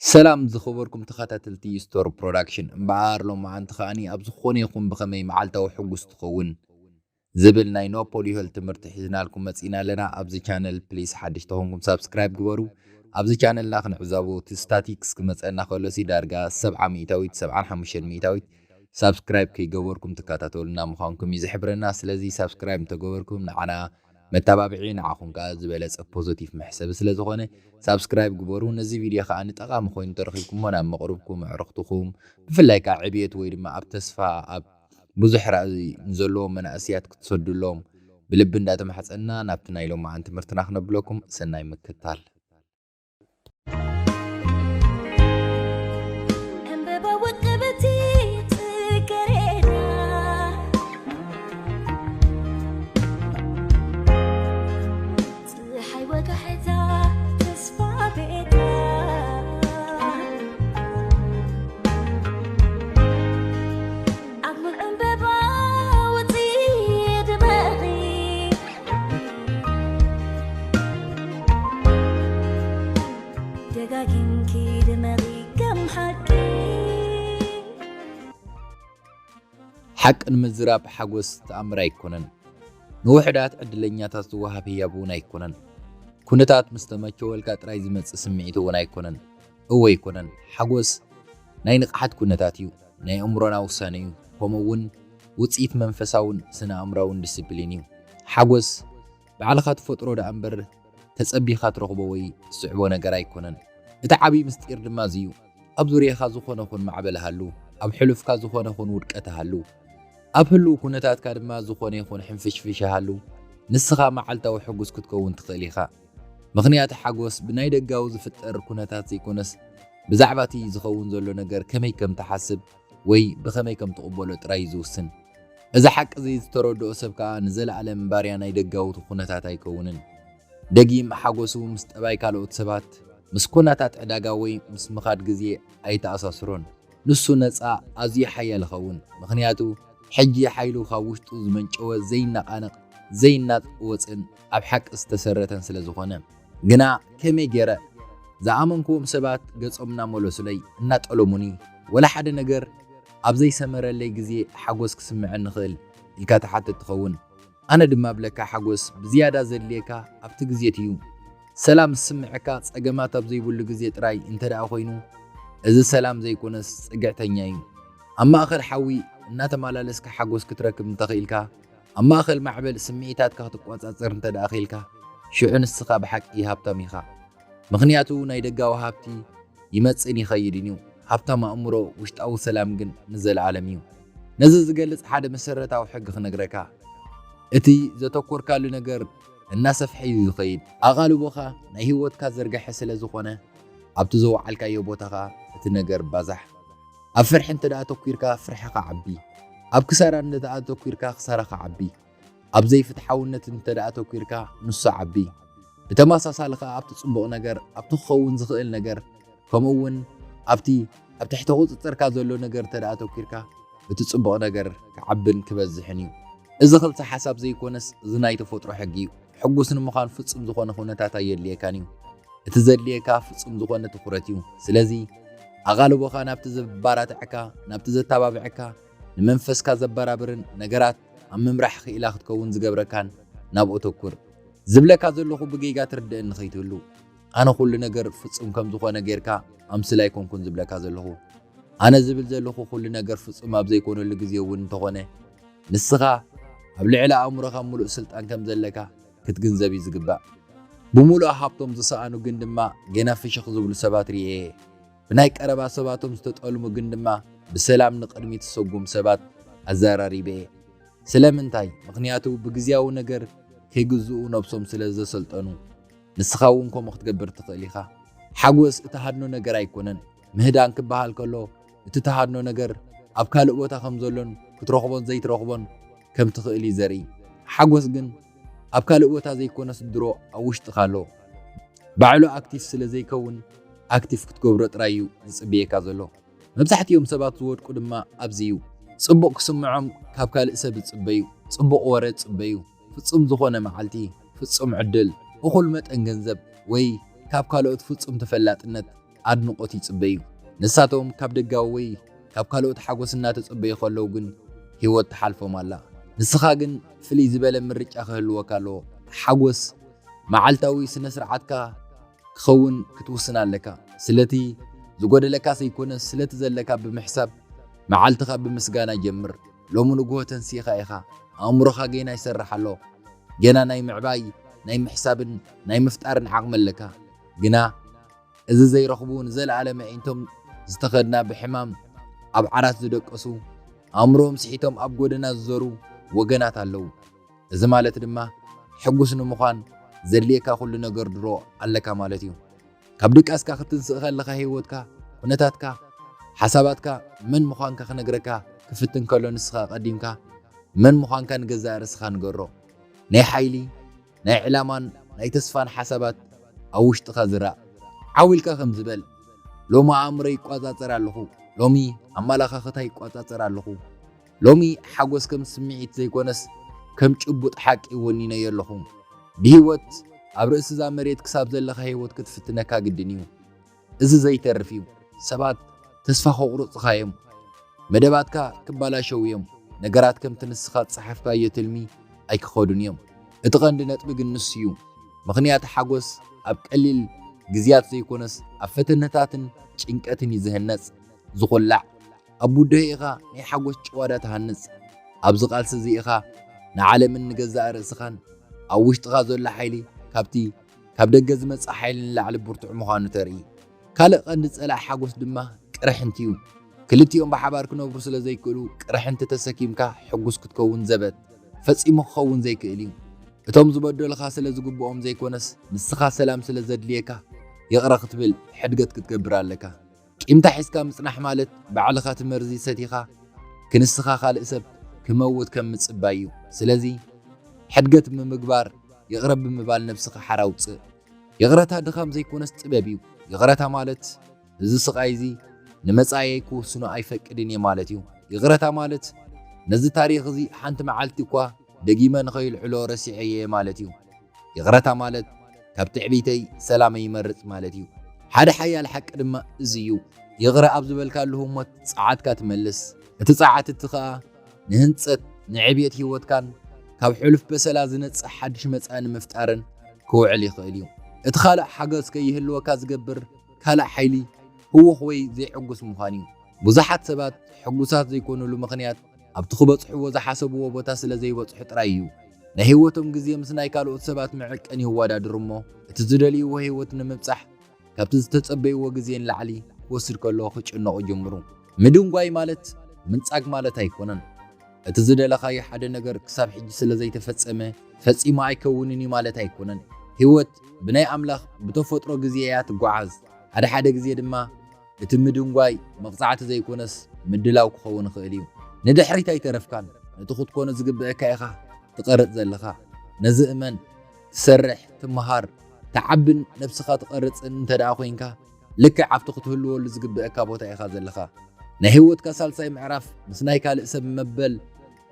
ሰላም ዝኸበርኩም ተኸታተልቲ ስቶር ፕሮዳክሽን፣ እምበኣር ሎማዓንቲ ከኣኒ ኣብ ዝኾነ ይኹን ብኸመይ መዓልታዊ ሕጉስ ትኸውን ዝብል ናይ ኖፖሊሆል ትምህርቲ ሒዝናልኩም መጺና ኣለና። ኣብዚ ቻነል ፕሊስ ሓድሽ ተኾንኩም ሳብስክራይብ ግበሩ። ኣብዚ ቻነልና ክንዕዘቡ እቲ ስታቲክስ ክመጸና ከሎ ሲ ዳርጋ ሰብዓ ሚእታዊት፣ ሰብዓን ሓሙሽተን ሚእታዊት ሳብስክራይብ ከይገበርኩም ትከታተሉና ምዃንኩም እዩ ዝሕብረና። ስለዚ ሳብስክራይብ እንተገበርኩም ንዓና መተባብዒ፣ ንዓኹም ከኣ ዝበለጸ ፖዚቲቭ መሕሰቢ ስለ ዝኾነ ሳብስክራይብ ግበሩ። ነዚ ቪድዮ ከኣ ንጠቓሚ ኮይኑ ተረኺብኩሞ ናብ መቕርብኩም ኣዕርኽትኹም፣ ብፍላይ ከኣ ዕብየት ወይ ድማ ኣብ ተስፋ ኣብ ብዙሕ ራእይ ንዘለዎም መናእሰያት ክትሰዱሎም ብልቢ እንዳተማሕጸንና ናብቲ ናይ ሎማዓን ትምህርትና ክነብለኩም ሰናይ ምክታል። ዕምበባ ውቅብቲ ጽጌረዳ፣ ጽሓይ ወጋሕታ ተስፋ ቤታ፣ ኣጉል ዕምበባ ውጺ ድመቒ፣ ደጋጊምኪ ድመቒ ከም ሓቂ። ሓቂ ንምዝራብ ሓጎስ ተኣምር ኣይኮነን። ንውሑዳት ዕድለኛታት ዝወሃብ ህያብ እውን ኣይኮነን። ኩነታት ምስ ተመቸወልካ ጥራይ ዝመጽእ ስምዒት እውን ኣይኮነን። እወ ኣይኮነን። ሓጎስ ናይ ንቕሓት ኩነታት እዩ። ናይ ኣእምሮና ውሳነ እዩ። ከምኡ እውን ውጽኢት መንፈሳውን ስነ ኣእምራውን ዲስፕሊን እዩ። ሓጎስ ባዕልኻ ትፈጥሮ ደኣ እምበር ተጸቢኻ ትረኽቦ ወይ ትስዕቦ ነገር ኣይኮነን። እቲ ዓብዪ ምስጢር ድማ እዚ እዩ። ኣብ ዙርያኻ ዝኾነ ኹን ማዕበል ሃሉ፣ ኣብ ሕሉፍካ ዝኾነ ኹን ውድቀት ሃሉ፣ ኣብ ህልው ኩነታትካ ድማ ዝኾነ ይኹን ሕንፍሽፍሽ ሃሉ፣ ንስኻ መዓልታዊ ሕጉስ ክትከውን ትኽእል ኢኻ። ምኽንያት ሓጎስ ብናይ ደጋዊ ዝፍጠር ኩነታት ዘይኮነስ ብዛዕባ እቲ ዝኸውን ዘሎ ነገር ከመይ ከም ትሓስብ ወይ ብኸመይ ከም ትቕበሎ ጥራይ እዩ ዝውስን። እዚ ሓቂ እዚ ዝተረድኦ ሰብ ከኣ ንዘለኣለም ባርያ ናይ ደጋዊ ኩነታት ኣይከውንን። ደጊም ሓጎሱ ምስ ጠባይ ካልኦት ሰባት፣ ምስ ኩነታት ዕዳጋ ወይ ምስ ምኻድ ግዜ ኣይተኣሳስሮን። ንሱ ነጻ ኣዝዩ ሓያል ይኸውን፣ ምኽንያቱ ሕጂ ሓይሉ ካብ ውሽጡ ዝመንጨወ ዘይነቓነቕ ዘይናወጽን ኣብ ሓቂ ዝተሰረተን ስለ ዝኾነ። ግና ከመይ ገይረ ዝኣመንክዎም ሰባት ገጾም እናመለሱለይ እናጠለሙኒ ወላ ሓደ ነገር ኣብ ዘይሰመረለይ ግዜ ሓጎስ ክስምዐኒ ይኽእል ኢልካ ትሓትት ትኸውን። ኣነ ድማ እብለካ ሓጎስ ብዝያዳ ዘድልየካ ኣብቲ ግዜ እቲ እዩ። ሰላም ዝስምዐካ ጸገማት ኣብ ዘይብሉ ግዜ ጥራይ እንተ ደኣ ኮይኑ፣ እዚ ሰላም ዘይኮነስ ጽግዕተኛ እዩ። ኣብ ማእከል ሓዊ እናተመላለስካ ሓጎስ ክትረክብ እንተኽኢልካ፣ ኣብ ማእከል ማዕበል ስምዒታትካ ክትቆጻጸር እንተ ደኣ ኽኢልካ፣ ሽዑ ንስኻ ብሓቂ ሃብታም ኢኻ። ምኽንያቱ ናይ ደጋዊ ሃብቲ ይመጽእን ይኸይድን እዩ። ሃብታም ኣእምሮ፣ ውሽጣዊ ሰላም ግን ንዘለኣለም እዩ። ነዚ ዝገልጽ ሓደ መሰረታዊ ሕጊ ክነግረካ። እቲ ዘተኮርካሉ ነገር እናሰፍሐ እዩ ዝኸይድ። ኣቓልቦኻ ናይ ህይወትካ ዘርጋሐ ስለ ዝኾነ ኣብቲ ዘወዓልካዮ ቦታ ኸኣ እቲ ነገር ባዛሕ። ኣብ ፍርሒ እንተ ደኣ ኣተኲርካ ፍርሕኻ ዓቢ። ኣብ ክሳራ እንተ ደኣ ኣተኲርካ ክሳራኻ ዓቢ። ኣብ ዘይፍትሓውነት እንተ ደኣ ኣተኲርካ ንሱ ዓቢ። ብተመሳሳሊ ኸኣ ኣብቲ ጽቡቕ ነገር፣ ኣብቲ ክኸውን ዝኽእል ነገር፣ ከምኡ እውን ኣብቲ ኣብ ትሕቲ ቁጽጽርካ ዘሎ ነገር እንተ ደኣ ኣተኲርካ እቲ ጽቡቕ ነገር ክዓብን ክበዝሕን እዩ። እዚ ክልተ ሓሳብ ዘይኮነስ እዚ ናይ ተፈጥሮ ሕጊ እዩ። ሕጉስ ንምዃን ፍጹም ዝኾነ ኩነታት ኣየድልየካን እዩ። እቲ ዘድልየካ ፍጹም ዝኾነ ትኹረት እዩ። ስለዚ ኣቓልቦኻ ናብቲ ዘባራትዐካ፣ ናብቲ ዘተባብዐካ፣ ንመንፈስካ ዘበራብርን ነገራት ኣብ ምምራሕ ክኢላ ክትከውን ዝገብረካን ናብኡ ተኩር። ዝብለካ ዘለኹ ብጌጋ ትርድእኒ ከይትህሉ። ኣነ ኩሉ ነገር ፍጹም ከም ዝኾነ ጌርካ ኣምስል ኣይኮንኩን ዝብለካ ዘለኹ። ኣነ ዝብል ዘለኹ ኩሉ ነገር ፍጹም ኣብ ዘይኮነሉ ግዜ እውን እንተኾነ ንስኻ ኣብ ልዕሊ ኣእምሮኻ ምሉእ ስልጣን ከም ዘለካ ክትግንዘብ እዩ ዝግባእ። ብምሉእ ሃብቶም ዝሰኣኑ ግን ድማ ገና ፍሽኽ ዝብሉ ሰባት ርእየ እየ። ብናይ ቀረባ ሰባቶም ዝተጠልሙ ግን ድማ ብሰላም ንቕድሚት ዝሰጉም ሰባት ኣዘራሪበ እየ። ስለምንታይ? ምኽንያቱ ብግዝያዊ ነገር ከይግዝኡ ነብሶም ስለ ዘሰልጠኑ። ንስኻ እውን ከምኡ ክትገብር ትኽእል ኢኻ። ሓጎስ እትሃድኖ ነገር ኣይኮነን። ምህዳን ክበሃል ከሎ እቲ ትሃድኖ ነገር ኣብ ካልእ ቦታ ከም ዘሎን ክትረኽቦን ዘይትረኽቦን ከም ትኽእል እዩ ዘርኢ። ሓጎስ ግን ኣብ ካልእ ቦታ ዘይኮነስ ድሮ ኣብ ውሽጥኻ ኣሎ። ባዕሉ ኣክቲቭ ስለ ዘይከውን ኣክቲቭ ክትገብሮ ጥራይ እዩ ዝጽበየካ ዘሎ። መብዛሕትኦም ሰባት ዝወድቁ ድማ ኣብዚ እዩ። ጽቡቕ ክስምዖም ካብ ካልእ ሰብ ዝጽበዩ፣ ጽቡቕ ወረ ዝጽበዩ፣ ፍጹም ዝኾነ መዓልቲ፣ ፍጹም ዕድል፣ እኹል መጠን ገንዘብ ወይ ካብ ካልኦት ፍጹም ተፈላጥነት ኣድንቖት ይጽበዩ። ንሳቶም ካብ ደጋዊ ወይ ካብ ካልኦት ሓጎስ እናተጸበዩ ከለዉ ግን፣ ህይወት ትሓልፎም ኣላ። ንስኻ ግን ፍልይ ዝበለ ምርጫ ክህልወካ ኣለዎ። ሓጎስ መዓልታዊ ስነ ስርዓትካ ክኸውን ክትውስን ኣለካ። ስለቲ ዝጎደለካ ዘይኮነ፣ ስለቲ ዘለካ ብምሕሳብ መዓልትኻ ብምስጋና ጀምር። ሎሚ ንግሆ ተንሲእኻ ኢኻ። ኣእምሮኻ ጌና ይሰርሕ ኣሎ። ጌና ናይ ምዕባይ፣ ናይ ምሕሳብን ናይ ምፍጣርን ዓቕሚ ኣለካ። ግና እዚ ዘይረኽቡ ንዘለኣለም ኣዒንቶም ዝተኸድና፣ ብሕማም ኣብ ዓራት ዝደቀሱ፣ ኣእምሮኦም ስሒቶም ኣብ ጎደና ዝዞሩ ወገናት ኣለዉ። እዚ ማለት ድማ ሕጉስ ንምዃን ዘድልየካ ኩሉ ነገር ድሮ ኣለካ ማለት እዩ። ካብ ድቃስካ ክትንስእ ከለኻ ህይወትካ፣ ኩነታትካ፣ ሓሳባትካ መን ምዃንካ ክነግረካ ክፍትን ከሎ ንስኻ ቀዲምካ መን ምዃንካ ንገዛእ ርእስኻ ንገሮ። ናይ ሓይሊ፣ ናይ ዕላማን ናይ ተስፋን ሓሳባት ኣብ ውሽጥኻ ዝራእ። ዓው ኢልካ ከም ዝበል፣ ሎሚ ኣእምሮ ይቋጻጸር ኣለኹ፣ ሎሚ ኣመለኻኽታ ይቋጻጸር ኣለኹ፣ ሎሚ ሓጎስ ከም ስምዒት ዘይኮነስ ከም ጭቡጥ ሓቂ ወኒነዮ ኣለኹ። ብህይወት ኣብ ርእሲ እዛ መሬት ክሳብ ዘለኻ ህይወት ክትፍትነካ ግድን እዩ። እዚ ዘይተርፍ እዩ። ሰባት ተስፋ ከቑርጹኻ እዮም። መደባትካ ክባላሸው እዮም። ነገራት ከምቲ ንስኻ ዝጸሓፍካዮ ትልሚ ኣይክኸዱን እዮም። እቲ ቀንዲ ነጥቢ ግን ንሱ እዩ። ምኽንያት ሓጎስ ኣብ ቀሊል ግዝያት ዘይኮነስ ኣብ ፈተነታትን ጭንቀትን እዩ ዝህነጽ፣ ዝኹላዕ። ኣብ ብድሆ ኢኻ ናይ ሓጎስ ጭዋዳ ትሃንጽ። ኣብዚ ቃልሲ እዚ ኢኻ ንዓለምን ንገዛእ ርእስኻን ኣብ ውሽጥኻ ዘሎ ሓይሊ ካብቲ ካብ ደገ ዝመጽእ ሓይሊ ንላዕሊ ብርቱዕ ምዃኑ ተርኢ። ካልእ ቀንዲ ጸላኢ ሓጎስ ድማ ቅርሕንቲ እዩ። ክልቲኦም ብሓባር ክነብሩ ስለ ዘይክእሉ፣ ቅርሕንቲ ተሰኪምካ ሕጉስ ክትከውን ዘበት ፈጺሙ ክኸውን ዘይክእል እዩ። እቶም ዝበደሉኻ ስለ ዝግብኦም ዘይኮነስ፣ ንስኻ ሰላም ስለ ዘድልየካ ይቕረ ክትብል ሕድገት ክትገብር ኣለካ። ቂምታ ሒዝካ ምጽናሕ ማለት ባዕልኻ እቲ መርዚ ሰቲኻ ክንስኻ ካልእ ሰብ ክመውት ከም ምጽባይ እዩ። ስለዚ ሕድገት ብምግባር ይቕረ ብምባል ነብስኻ ሓራ ኣውጽእ። ይቕረታ ድኻም ዘይኮነስ ጥበብ እዩ። ይቕረታ ማለት እዚ ስቓይ እዚ ንመጻኢየይ ክውስኖ ኣይፈቅድን እየ ማለት እዩ። ይቕረታ ማለት ነዚ ታሪኽ እዚ ሓንቲ መዓልቲ እኳ ደጊመ ንኸይልዕሎ ረሲዐዮ እየ ማለት እዩ። ይቕረታ ማለት ካብ ትዕቢተይ ሰላመይ ይመርጽ ማለት እዩ። ሓደ ሓያል ሓቂ ድማ እዚ እዩ። ይቕረ ኣብ ዝበልካሉ ህሞት ጸዓትካ ትመልስ። እቲ ጸዓት እቲ ኸኣ ንህንጸት፣ ንዕብየት ህይወትካን ካብ ሕሉፍ በሰላ ዝነጽእ ሓድሽ መጻኢ ንምፍጣርን ክውዕል ይኽእል እዩ። እቲ ካልእ ሓገዝ ከይህልወካ ዝገብር ካልእ ሓይሊ ህዉኽ ወይ ዘይዕጉስ ምዃን እዩ። ብዙሓት ሰባት ሕጉሳት ዘይኮኑሉ ምኽንያት ኣብቲ ክበጽሕዎ ዝሓሰብዎ ቦታ ስለ ዘይበጽሑ ጥራይ እዩ። ናይ ህይወቶም ግዜ ምስ ናይ ካልኦት ሰባት መዐቀኒ የወዳድሩ እሞ፣ እቲ ዝደልይዎ ህይወት ንምብጻሕ ካብቲ ዝተጸበይዎ ግዜ ንላዕሊ ክወስድ ከሎ ክጭነቑ ይጅምሩ። ምድንጓይ ማለት ምንጻግ ማለት ኣይኮነን። እቲ ዝደለኻዮ ሓደ ነገር ክሳብ ሕጂ ስለ ዘይተፈጸመ ፈጺሙ ኣይከውንን እዩ ማለት ኣይኮነን። ህይወት ብናይ ኣምላኽ ብተፈጥሮ ግዜ እያ ትጓዓዝ። ሓደ ሓደ ግዜ ድማ እቲ ምድንጓይ መቕጻዕቲ ዘይኮነስ ምድላው ክኸውን ይኽእል እዩ። ንድሕሪት ኣይተረፍካን። ነቲ ክትኮኖ ዝግብአካ ኢኻ ትቐርጽ ዘለኻ። ነዚ እመን። ትሰርሕ፣ ትመሃር፣ ትዓብን ነብስኻ ትቐርጽን እንተ ደኣ ኮይንካ፣ ልክዕ ኣብቲ ክትህልወሉ ዝግብአካ ቦታ ኢኻ ዘለኻ። ናይ ህይወትካ ሳልሳይ ምዕራፍ ምስ ናይ ካልእ ሰብ መበል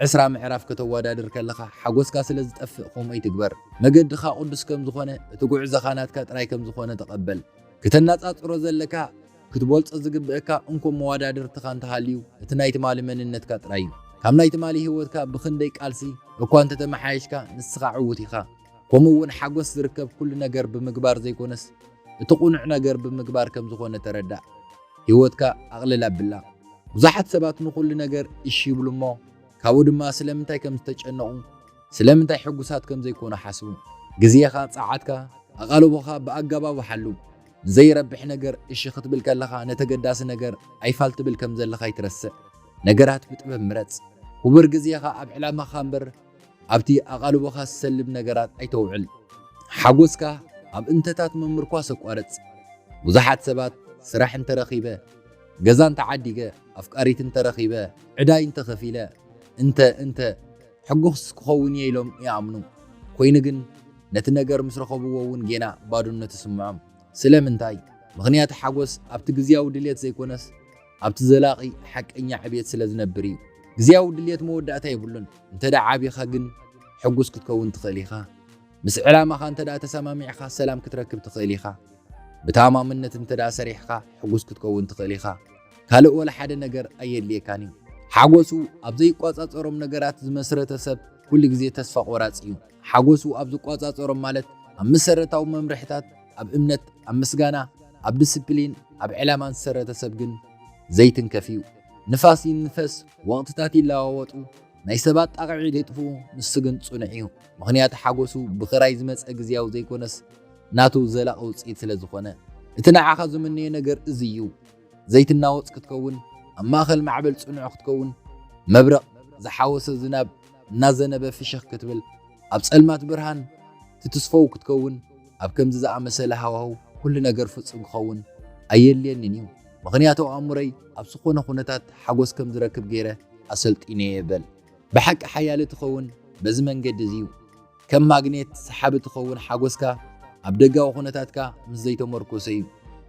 ዕስራ ምዕራፍ ከተወዳድር ከለኻ፣ ሓጎስካ ስለ ዝጠፍእ ከምኡ ኣይትግበር። መገድኻ ቅዱስ ከም ዝኾነ፣ እቲ ጉዕዞኻ ናትካ ጥራይ ከም ዝኾነ ተቐበል። ክተነጻጽሮ ዘለካ፣ ክትበልጾ ዝግብአካ እንኮ መወዳድርትኻ እንተሃልዩ፣ እቲ ናይ ትማሊ መንነትካ ጥራይ እዩ። ካብ ናይ ትማሊ ህይወትካ ብኽንደይ ቃልሲ እኳ እንተተመሓየሽካ፣ ንስኻ ዕዉት ኢኻ። ከምኡ እውን ሓጎስ ዝርከብ ኩሉ ነገር ብምግባር ዘይኮነስ፣ እቲ ቅኑዕ ነገር ብምግባር ከም ዝኾነ ተረዳእ። ህይወትካ ኣቕልል ኣብላ። ብዙሓት ሰባት ንኹሉ ነገር እሺ ይብሉ እሞ፣ ካብኡ ድማ ስለምንታይ ከም ዝተጨነቑ፣ ስለምንታይ ሕጉሳት ከም ዘይኮኑ ሓስቡ። ግዜኻ፣ ጸዓትካ፣ ኣቓልቦኻ ብኣገባቡ ሓሉ። ንዘይረብሕ ነገር እሺ ክትብል ከለኻ፣ ነተገዳሲ ነገር ኣይፋል ትብል ከም ዘለኻ ኣይትረስዕ። ነገራት ብጥበብ ምረጽ። ክቡር ግዜኻ ኣብ ዕላማኻ እምበር፣ ኣብቲ ኣቓልቦኻ ዝሰልብ ነገራት ኣይተውዕል። ሓጎስካ ኣብ እንተታት ምምርኳስ ኣቋርጽ። ብዙሓት ሰባት፣ ስራሕ እንተረኺበ፣ ገዛ እንተዓዲገ፣ ኣፍቃሪት እንተረኺበ፣ ዕዳይ እንተኸፊለ፣ እንተ፣ እንተ፣ ሕጉስ ክኸውን እየ ኢሎም ይኣምኑ። ኮይኑ ግን፣ ነቲ ነገር ምስ ረኸብዎ እውን ጌና ባዶነት ይስምዖም። ስለምንታይ? ምኽንያት ሓጎስ ኣብቲ ግዝያዊ ድልየት ዘይኮነስ፣ ኣብቲ ዘላቒ ሓቀኛ ዕብየት ስለ ዝነብር እዩ። ግዝያዊ ድልየት መወዳእታ የብሉን። እንተ ደኣ ዓቢኻ ግን፣ ሕጉስ ክትከውን ትኽእል ኢኻ። ምስ ዕላማኻ እንተ ደኣ ተሰማሚዕኻ፣ ሰላም ክትረክብ ትኽእል ኢኻ። ብተኣማምነት እንተ ደኣ ሰሪሕኻ ሕጉስ ክትከውን ትኽእል ኢኻ። ካልእ ወላ ሓደ ነገር ኣየድልየካን እዩ። ሓጎሱ ኣብ ዘይቋጻጸሮም ነገራት ዝመስረተ ሰብ ኩሉ ግዜ ተስፋ ቆራጽ እዩ። ሓጎሱ ኣብ ዝቋጻጸሮም ማለት ኣብ መሰረታዊ መምርሕታት፣ ኣብ እምነት፣ ኣብ ምስጋና፣ ኣብ ዲስፕሊን፣ ኣብ ዕላማን ዝሰረተ ሰብ ግን ዘይትንከፍ እዩ። ንፋስ ይንፈስ፣ ወቕትታት ይለዋወጡ፣ ናይ ሰባት ጣቕዒት የጥፍኡ፣ ንሱ ግን ጽኑዕ እዩ። ምኽንያቱ ሓጎሱ ብኽራይ ዝመጸ ግዝያዊ ዘይኮነስ ናቱ ዘላቒ ውጽኢት ስለ ዝኾነ። እቲ ንዓኻ ዝምነዮ ነገር እዚ እዩ። ዘይትናወጽ ክትከውን፣ ኣብ ማእከል ማዕበል ጽኑዕ ክትከውን፣ መብረቕ ዝሓወሰ ዝናብ እናዘነበ ፍሽኽ ክትብል፣ ኣብ ጸልማት ብርሃን ትትስፈው ክትከውን፣ ኣብ ከምዚ ዝኣመሰለ ሃዋህው ኩሉ ነገር ፍጹም ክኸውን ኣየድልየንን እዩ። ምኽንያቱ ኣእምሮይ ኣብ ዝኾነ ኩነታት ሓጎስ ከም ዝረክብ ገይረ ኣሰልጢነዮ በል። ብሓቂ ሓያል ትኸውን በዚ መንገዲ እዚ እዩ። ከም ማግኔት ሰሓቢ ትኸውን ሓጎስካ ኣብ ደጋዊ ኩነታትካ ምስ ዘይተመርኮሰ እዩ።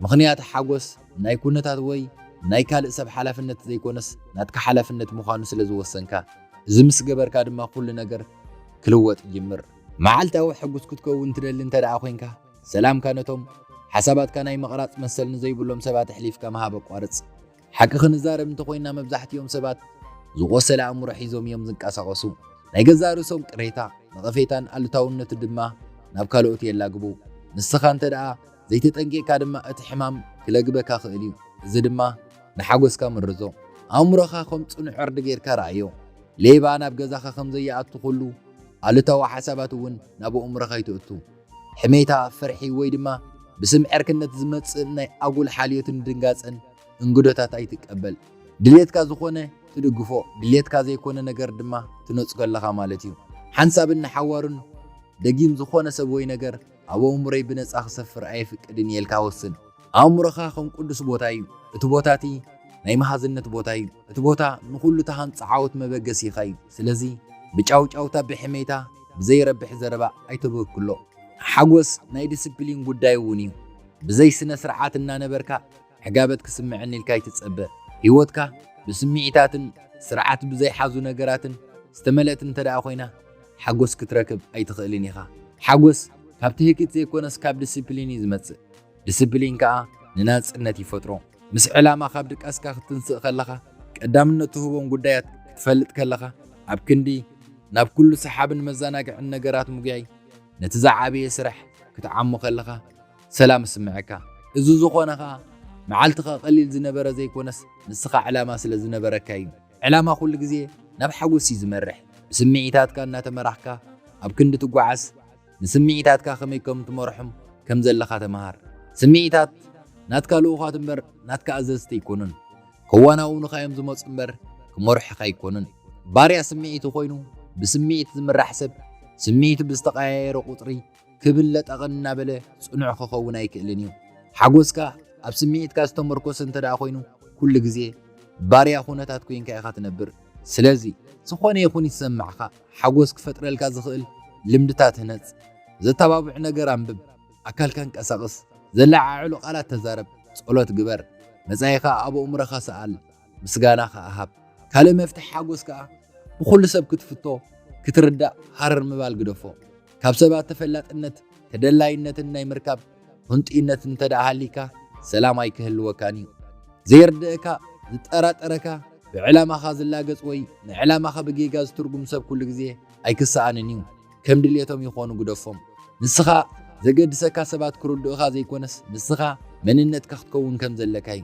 ምኽንያት ሓጎስ ናይ ኩነታት ወይ ናይ ካልእ ሰብ ሓላፍነት ዘይኮነስ ናትካ ሓላፍነት ምዃኑ ስለ ዝወሰንካ፣ እዚ ምስ ገበርካ ድማ ኩሉ ነገር ክልወጥ ይጅምር። መዓልታዊ ሕጉስ ክትከውን ትደሊ እንተ ደኣ ኮይንካ፣ ሰላምካ ነቶም ሓሳባትካ ናይ ምቕራጽ መሰል ንዘይብሎም ሰባት ኣሕሊፍካ ምሃብ ኣቋርጽ። ሓቂ ክንዛረብ እንተኾይና፣ መብዛሕትኦም ሰባት ዝቖሰለ ኣእምሮ ሒዞም እዮም ዝንቀሳቐሱ። ናይ ገዛእ ርእሶም ቅሬታ፣ ነቐፌታን ኣሉታውነቱ ድማ ናብ ካልኦት የላግቡ። ንስኻ እንተ ደኣ ዘይተጠንቂቕካ ድማ እቲ ሕማም ክለግበካ ክእል እዩ። እዚ ድማ ንሓጎስካ ምርዞ። ኣእምሮኻ ከም ጽኑዕ ዕርዲ ጌርካ ረኣዮ። ሌባ ናብ ገዛኻ ከም ዘይኣቱ ኩሉ፣ ኣሉታዊ ሓሳባት እውን ናብ ኣእምሮኻ ይትእቱ። ሕሜታ፣ ፍርሒ ወይ ድማ ብስም ዕርክነት ዝመጽእ ናይ ኣጉል ሓልዮትን ድንጋጸን እንግዶታት ኣይትቀበል። ድሌትካ ዝኾነ ትድግፎ፣ ድሌትካ ዘይኮነ ነገር ድማ ትነጽጎ ኣለኻ ማለት እዩ። ሓንሳብን ንሓዋሩን ደጊም ዝኾነ ሰብ ወይ ነገር ኣብ ኣእምሮይ ብነጻ ክሰፍር ኣየፍቅድን እየ ኢልካ ወስን። ኣእምሮኻ ከም ቅዱስ ቦታ እዩ። እቲ ቦታ እቲ ናይ መሃዝነት ቦታ እዩ። እቲ ቦታ ንኹሉ ተሃንጻ ዓወት መበገሲኻ እዩ። ስለዚ ብጫውጫውታ፣ ብሕሜታ፣ ብዘይረብሕ ዘረባ ኣይተበክሎ። ሓጎስ ናይ ዲስፕሊን ጉዳይ እውን እዩ። ብዘይ ስነ ስርዓት እናነበርካ ዕጋበት ክስምዐኒ ኢልካ ኣይትጸበ። ህይወትካ ብስምዒታትን ስርዓት ብዘይሓዙ ነገራትን ዝተመልአት እንተ ደኣ ኮይና፣ ሓጎስ ክትረክብ ኣይትኽእልን ኢኻ። ሓጎስ ካብ ትህኪት ዘይኮነስ ካብ ዲስፕሊን እዩ ዝመጽእ። ዲስፕሊን ከኣ ንናጽነት ይፈጥሮ። ምስ ዕላማ ካብ ድቃስካ ክትንስእ ከለኻ፣ ቀዳምነት ትህቦም ጉዳያት ክትፈልጥ ከለኻ፣ ኣብ ክንዲ ናብ ኩሉ ሰሓብን መዘናግዕን ነገራት ምጉያይ፣ ነቲ ዝዓበየ ስራሕ ክትዓሞ ከለኻ ሰላም ይስምዐካ። እዚ ዝኾነ ኸኣ፣ መዓልትኻ ቀሊል ዝነበረ ዘይኮነስ፣ ንስኻ ዕላማ ስለ ዝነበረካ እዩ። ዕላማ ኩሉ ግዜ ናብ ሓጎስ እዩ ዝመርሕ። ብስምዒታትካ እናተመራሕካ ኣብ ክንዲ ትጓዓዝ፣ ንስምዒታትካ ከመይ ከም ትመርሖም ከም ዘለኻ ተመሃር። ስምዒታት ናትካ ልኡኻት እምበር ናትካ ኣዘዝቲ ኣይኮኑን። ከዋናውኑኻ እዮም ዝመጹ እምበር ክመርሑኻ ኣይኮኑን። ባርያ ስምዒቱ ኮይኑ ብስምዒት ዝምራሕ ሰብ፣ ስምዒቱ ብዝተቐያየረ ቁጽሪ ክብን ለጠቕን እናበለ ጽኑዕ ክኸውን ኣይክእልን እዩ። ሓጎስካ ኣብ ስምዒትካ ዝተመርኮሰ እንተ ደኣ ኮይኑ፣ ኩሉ ግዜ ባርያ ኩነታት ኮይንካ ኢኻ ትነብር። ስለዚ፣ ዝኾነ ይኹን ይሰማዕካ፣ ሓጎስ ክፈጥረልካ ዝኽእል ልምድታት ህነጽ። ዘተባብዕ ነገር ኣንብብ፣ ኣካልካ እንቀሳቕስ፣ ዘለዓዕሉ ቃላት ተዛረብ፣ ጸሎት ግበር፣ መጻኢኻ ኣብ ኣእምሮኻ ሰኣል፣ ምስጋና ከኣ ሃብ። ካልእ መፍትሒ ሓጎስ ከኣ፣ ንኹሉ ሰብ ክትፍቶ፣ ክትርዳእ ሃረር ምባል ግደፎ። ካብ ሰባት ተፈላጥነት፣ ተደላይነትን ናይ ምርካብ ህንጡይነት እንተ ደኣ ሃሊካ፣ ሰላም ኣይክህልወካን እዩ። ዘይርድእካ፣ ዝጠራጠረካ፣ ብዕላማኻ ዝላገጽ ወይ ንዕላማኻ ብጌጋ ዝትርጉም ሰብ ኩሉ ግዜ ኣይክሰኣንን እዩ። ከም ድልየቶም ይኾኑ ግደፎም። ንስኻ ዘገድሰካ ሰባት ክርድኡኻ ዘይኮነስ፣ ንስኻ መንነትካ ክትከውን ከም ዘለካ እዩ።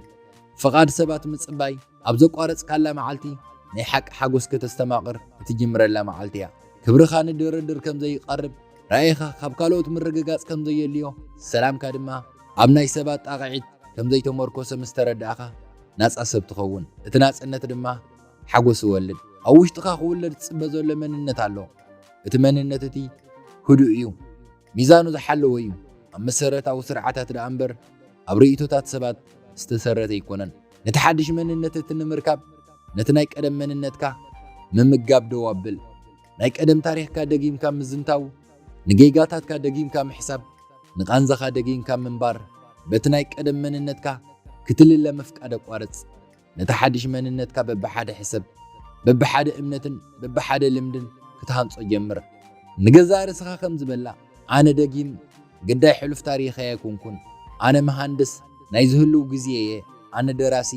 ፍቓድ ሰባት ምጽባይ ኣብ ዘቋረጽካላ መዓልቲ፣ ናይ ሓቂ ሓጎስ ከተስተማቕር እትጅምረላ መዓልቲ እያ። ክብርኻ ንድርድር ከም ዘይቐርብ፣ ራእይኻ ካብ ካልኦት ምርግጋጽ ከም ዘየድልዮ፣ ሰላምካ ድማ ኣብ ናይ ሰባት ጣቕዒት ከም ዘይተመርኮሰ ምስ ተረዳእኻ፣ ናጻ ሰብ ትኸውን። እቲ ናጽነት ድማ ሓጎስ ይወልድ። ኣብ ውሽጥኻ ክውለድ ዝጽበ ዘሎ መንነት ኣሎ። እቲ መንነት እቲ ህዱእ እዩ። ሚዛኑ ዝሓለወ እዩ። ኣብ መሰረታዊ ስርዓታት ደኣ እምበር፣ ኣብ ርእይቶታት ሰባት ዝተሰረተ ኣይኮነን። ነቲ ሓድሽ መንነት እቲ ንምርካብ፣ ነቲ ናይ ቀደም መንነትካ ምምጋብ ደው ኣብል። ናይ ቀደም ታሪኽካ ደጊምካ ምዝንታው፣ ንጌጋታትካ ደጊምካ ምሕሳብ፣ ንቓንዛኻ ደጊምካ ምንባር፣ በቲ ናይ ቀደም መንነትካ ክትልለ ምፍቃድ ኣቋርጽ። ነቲ ሓድሽ መንነትካ በብሓደ ሕሰብ፣ በብሓደ እምነትን በብሓደ ልምድን ክትሃንጾ ጀምር። ንገዛእ ርእስኻ ከምዚ በላ፣ ኣነ ደጊም ግዳይ ሕሉፍ ታሪኸይ ኣይኮንኩን። ኣነ መሃንድስ ናይ ዝህልው ግዜ እየ፣ ኣነ ደራሲ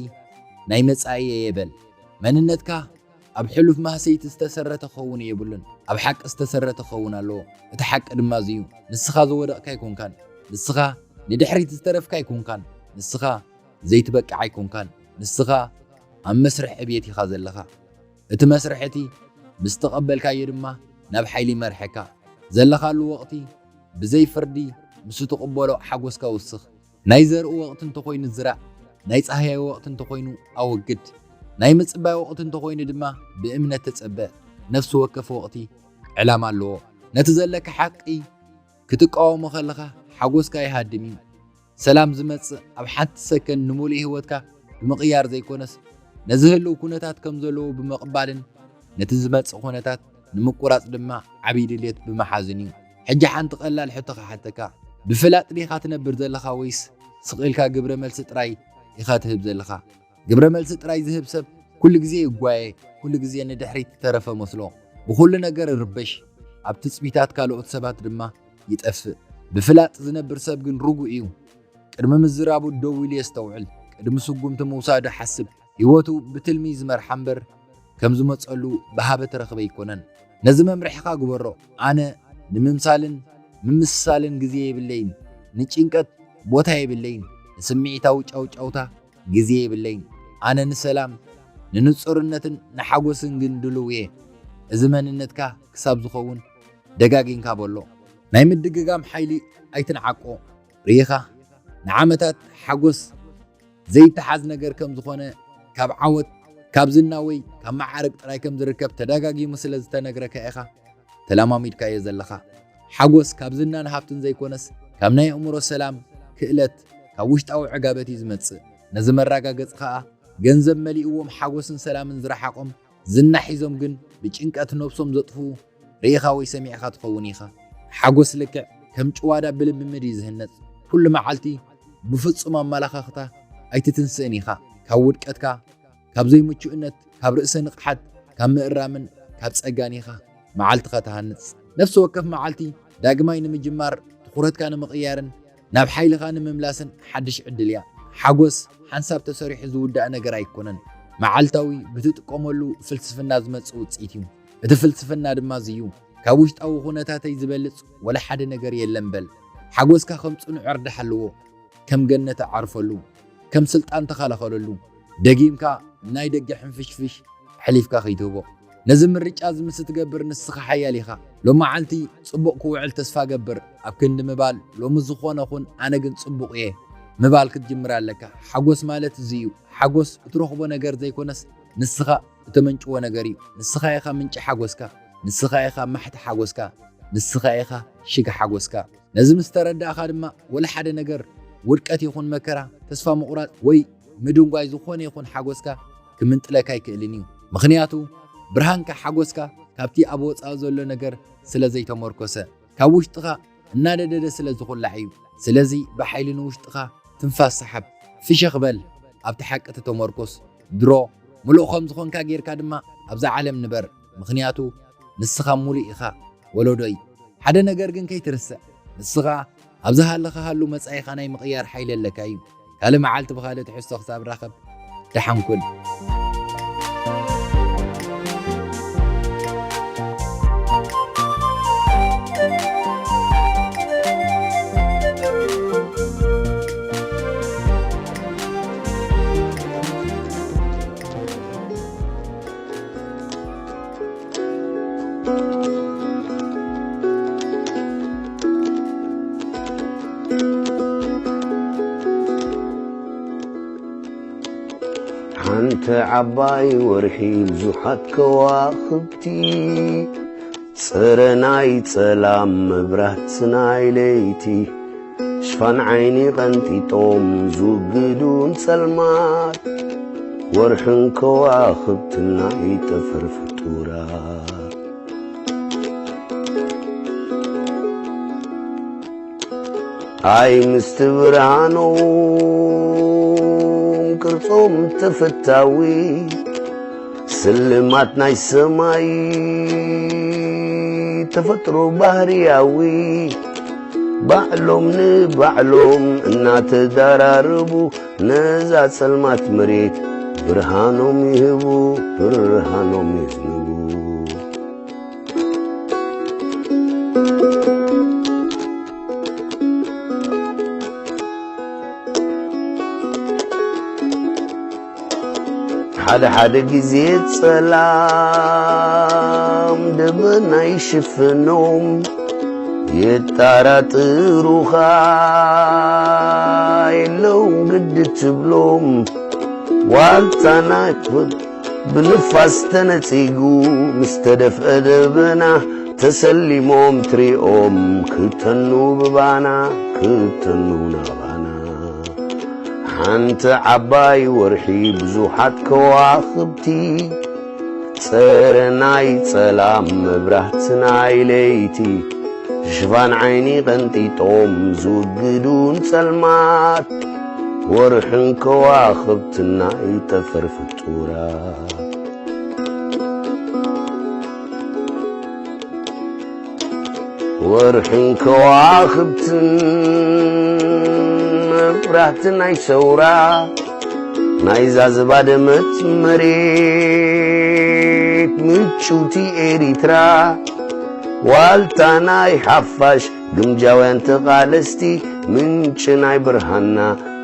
ናይ መጻኢ እየ በል። መንነትካ ኣብ ሕሉፍ ማህሰይቲ ዝተሰረተ ክኸውን የብሉን፣ ኣብ ሓቂ ዝተሰረተ ክኸውን ኣለዎ። እቲ ሓቂ ድማ እዚ እዩ። ንስኻ ዝወደቕካ ኣይኮንካን። ንስኻ ንድሕሪት ዝተረፍካ ኣይኮንካን። ንስኻ ዘይትበቅዕ ኣይኮንካን። ንስኻ ኣብ መስርሕ ዕብየት ኢኻ ዘለኻ። እቲ መስርሕ እቲ ምስ ተቐበልካዮ ድማ ናብ ሓይሊ ይመርሐካ። ዘለኻሉ ወቕቲ ብዘይ ፍርዲ ምስ እትቕበሎ ሓጎስካ ውስኽ። ናይ ዘርኢ ወቕቲ እንተኾይኑ ዝራእ፣ ናይ ጻህያይ ወቕቲ እንተኾይኑ ኣወግድ፣ ናይ ምጽባይ ወቕቲ እንተኾይኑ ድማ ብእምነት ተጸበ። ነፍሲ ወከፍ ወቕቲ ዕላማ ኣለዎ። ነቲ ዘለካ ሓቂ ክትቃወሞ ከለኻ ሓጎስካ ይሃድም እዩ። ሰላም ዝመጽእ ኣብ ሓንቲ ሰከንድ ንምሉእ ህይወትካ ብምቕያር ዘይኮነስ፣ ነዚ ህልው ኩነታት ከም ዘለዎ ብምቕባልን ነቲ ዝመጽእ ኩነታት ንምቁራጽ ድማ ዓብዪ ድልየት ብምሓዝን እዩ። ሕጂ ሓንቲ ቀላል ሕቶ ክሓተካ። ብፍላጥ ዲኻ ትነብር ዘለኻ ወይስ ስቕ ኢልካ ግብረ መልሲ ጥራይ ኢኻ ትህብ ዘለኻ? ግብረ መልሲ ጥራይ ዝህብ ሰብ ኩሉ ግዜ ይጓየ፣ ኩሉ ግዜ ንድሕሪት ዝተረፈ መስሎ። ብኹሉ ነገር ይርበሽ፣ ኣብ ትጽቢታት ካልኦት ሰባት ድማ ይጠፍእ። ብፍላጥ ዝነብር ሰብ ግን ርጉእ እዩ። ቅድሚ ምዝራቡ ደው ኢሉ የስተውዕል፣ ቅድሚ ስጉምቲ ምውሳዱ ሓስብ። ህይወቱ ብትልሚ ዝመርሓ እምበር ከም ዝመጸሉ ብሃበ ተረኽበ ኣይኮነን። ነዚ መምርሒኻ ግበሮ። ኣነ ንምምሳልን ምምስሳልን ግዜ የብለይን። ንጭንቀት ቦታ የብለይን። ንስምዒታዊ ጫውጫውታ ግዜ የብለይን። ኣነ ንሰላም፣ ንንጹርነትን ንሓጎስን ግን ድሉው እየ። እዚ መንነትካ ክሳብ ዝኸውን ደጋጊምካ በሎ። ናይ ምድግጋም ሓይሊ ኣይትንዓቆ። ርኢኻ፣ ንዓመታት ሓጎስ ዘይተሓዝ ነገር ከም ዝኾነ፣ ካብ ዓወት፣ ካብ ዝና ወይ ካብ መዓርግ ጥራይ ከም ዝርከብ ተደጋጊሙ ስለ ዝተነግረካ ኢኻ ተለማሚድካዮ ዘለኻ። ሓጎስ ካብ ዝናን ሃብትን ዘይኮነስ፣ ካብ ናይ ኣእምሮ ሰላም፣ ክእለት፣ ካብ ውሽጣዊ ዕጋበት እዩ ዝመጽእ። ነዚ መረጋገጺ ከኣ፣ ገንዘብ መሊእዎም ሓጎስን ሰላምን ዝረሓቖም፣ ዝና ሒዞም ግን ብጭንቀት ነብሶም ዘጥፍኡ ርኢኻ ወይ ሰሚዕኻ ትኸውን ኢኻ። ሓጎስ ልክዕ ከም ጭዋዳ ብልምምድ እዩ ዝህነጽ። ኩሉ መዓልቲ ብፍጹም ኣመለኻኽታ ኣይትትንስእን ኢኻ። ካብ ውድቀትካ፣ ካብ ዘይምቹእነት፣ ካብ ርእሰ ንቕሓት፣ ካብ ምእራምን ካብ ጸጋን ኢኻ መዓልትኻ ትሃንጽ። ነፍሲ ወከፍ መዓልቲ ዳግማይ ንምጅማር፣ ትኹረትካ ንምቕያርን ናብ ሓይልኻ ንምምላስን ሓድሽ ዕድል እያ። ሓጎስ ሓንሳብ ተሰሪሑ ዝውዳእ ነገር ኣይኮነን። መዓልታዊ ብትጥቀመሉ ፍልስፍና ዝመጽእ ውጽኢት እዩ። እቲ ፍልስፍና ድማ እዚ እዩ። ካብ ውሽጣዊ ኩነታተይ ዝበልጽ ወላ ሓደ ነገር የለን በል። ሓጎስካ ከም ጽኑዕ ዕርዲ ሓልዎ፣ ከም ገነት ኣዕርፈሉ፣ ከም ስልጣን ተኸላኸለሉ። ደጊምካ ናይ ደገ ሕንፍሽፍሽ ኣሕሊፍካ ከይትህቦ። ነዚ ምርጫ እዚ ምስ እትገብር ንስኻ ሓያል ኢኻ። ሎማዓልቲ ጽቡቕ ክውዕል ተስፋ እገብር ኣብ ክንዲ ምባል፣ ሎሚ ዝኾነ ኹን ኣነ ግን ጽቡቕ እየ ምባል ክትጅምር ኣለካ። ሓጎስ ማለት እዚ እዩ። ሓጎስ እትረኽቦ ነገር ዘይኮነስ ንስኻ እተመንጭዎ ነገር እዩ። ንስኻ ኢኻ ምንጪ ሓጎስካ፣ ንስኻ ኢኻ ማሕቲ ሓጎስካ፣ ንስኻ ኢኻ ሽግ ሓጎስካ። ነዚ ምስ ተረዳእኻ ድማ ወላ ሓደ ነገር፣ ውድቀት ይኹን መከራ፣ ተስፋ ምቑራጽ ወይ ምድንጓይ ዝኾነ ይኹን ሓጎስካ ክምንጥለካ ኣይክእልን እዩ። ምኽንያቱ ብርሃንካ ሓጎስካ ካብቲ ኣብ ወጻኢ ዘሎ ነገር ስለ ዘይተመርኮሰ፣ ካብ ውሽጥኻ እናነደደ ስለ ዝኹላዕ እዩ። ስለዚ ብሓይሊ ንውሽጥኻ ትንፋስ ሰሓብ፣ ፍሸኽ በል፣ ኣብቲ ሓቂ ተተመርኮስ። ድሮ ምሉእ ከም ዝኾንካ ጌርካ ድማ ኣብዛ ዓለም ንበር፣ ምኽንያቱ ንስኻ ምሉእ ኢኻ። ወለዶይ፣ ሓደ ነገር ግን ከይትርስዕ፣ ንስኻ ኣብዛ ሃለኻ ሃሉ፣ መጻኢኻ ናይ ምቕያር ሓይሊ ኣለካ እዩ። ካልእ መዓልቲ ብኻልእ ትሕዝቶ ክሳብ ራኸብ፣ ደሓን ኩን። ሓንቲ ዓባይ ወርሒ ብዙሓት ከዋኽብቲ፣ ጽረ ናይ ጸላም መብራት ናይ ለይቲ፣ ሽፋን ዓይኒ ቀንጢጦም ዝውግዱን ጸልማት፣ ወርሕን ከዋኽብትን ናይ ጠፈር ፍጡራት። ኣይ ምስቲ ብርሃኖም ቅርጾም ተፈታዊ፣ ስልማት ናይ ሰማይ ተፈጥሮ ባህርያዊ፣ ባዕሎም ንባዕሎም እናተዳራረቡ ነዛ ጸልማት መሬት ብርሃኖም ይህቡ፣ ብርሃኖም ይህቡ። ሓደ ሓደ ግዜ ጸላም ደበና ይሽፍኖም፣ የጣራጥሩኻ የለውን ግዲ ትብሎም። ዋልታ ናይ ብ-፣ ብንፋስ ተነጺጉ ምስ ተደፍአ ደበና ተሰሊሞም ትሪኦም ክተኑ ብባና፣ ክተኑ ናባና። ሓንቲ ዓባይ ወርሒ ብዙሓት ከዋኽብቲ፣ ጸረ ናይ ጸላም መብራህቲ ናይ ለይቲ፣ ሽፋን ዓይኒ ቀንጢጦም ዝውግዱ ንጸልማት፣ ወርሕን ከዋኽብትን ናይ ጠፈር ፍጡራት። ወርሕን ከዋኽብትን መብራህቲ ናይ ሰውራ፣ ናይዛ ዝባደመት መሬት ምጭውቲ ኤሪትራ፣ ዋልታ ናይ ሓፋሽ ግምጃውያን ተቓለስቲ፣ ምንጪ ናይ ብርሃንና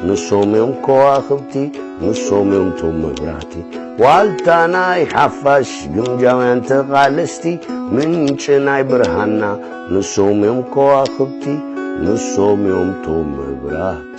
ንሶም እዮም ከዋኽብቲ፣ ንሶም እዮም ቶም መብራህቲ። ዋልታ ናይ ሓፋሽ ግምጃውያን ተቓለስቲ፣ ምንጪ ናይ ብርሃንና ንሶም እዮም ከዋኽብቲ፣ ንሶም እዮም ቶም መብራህቲ።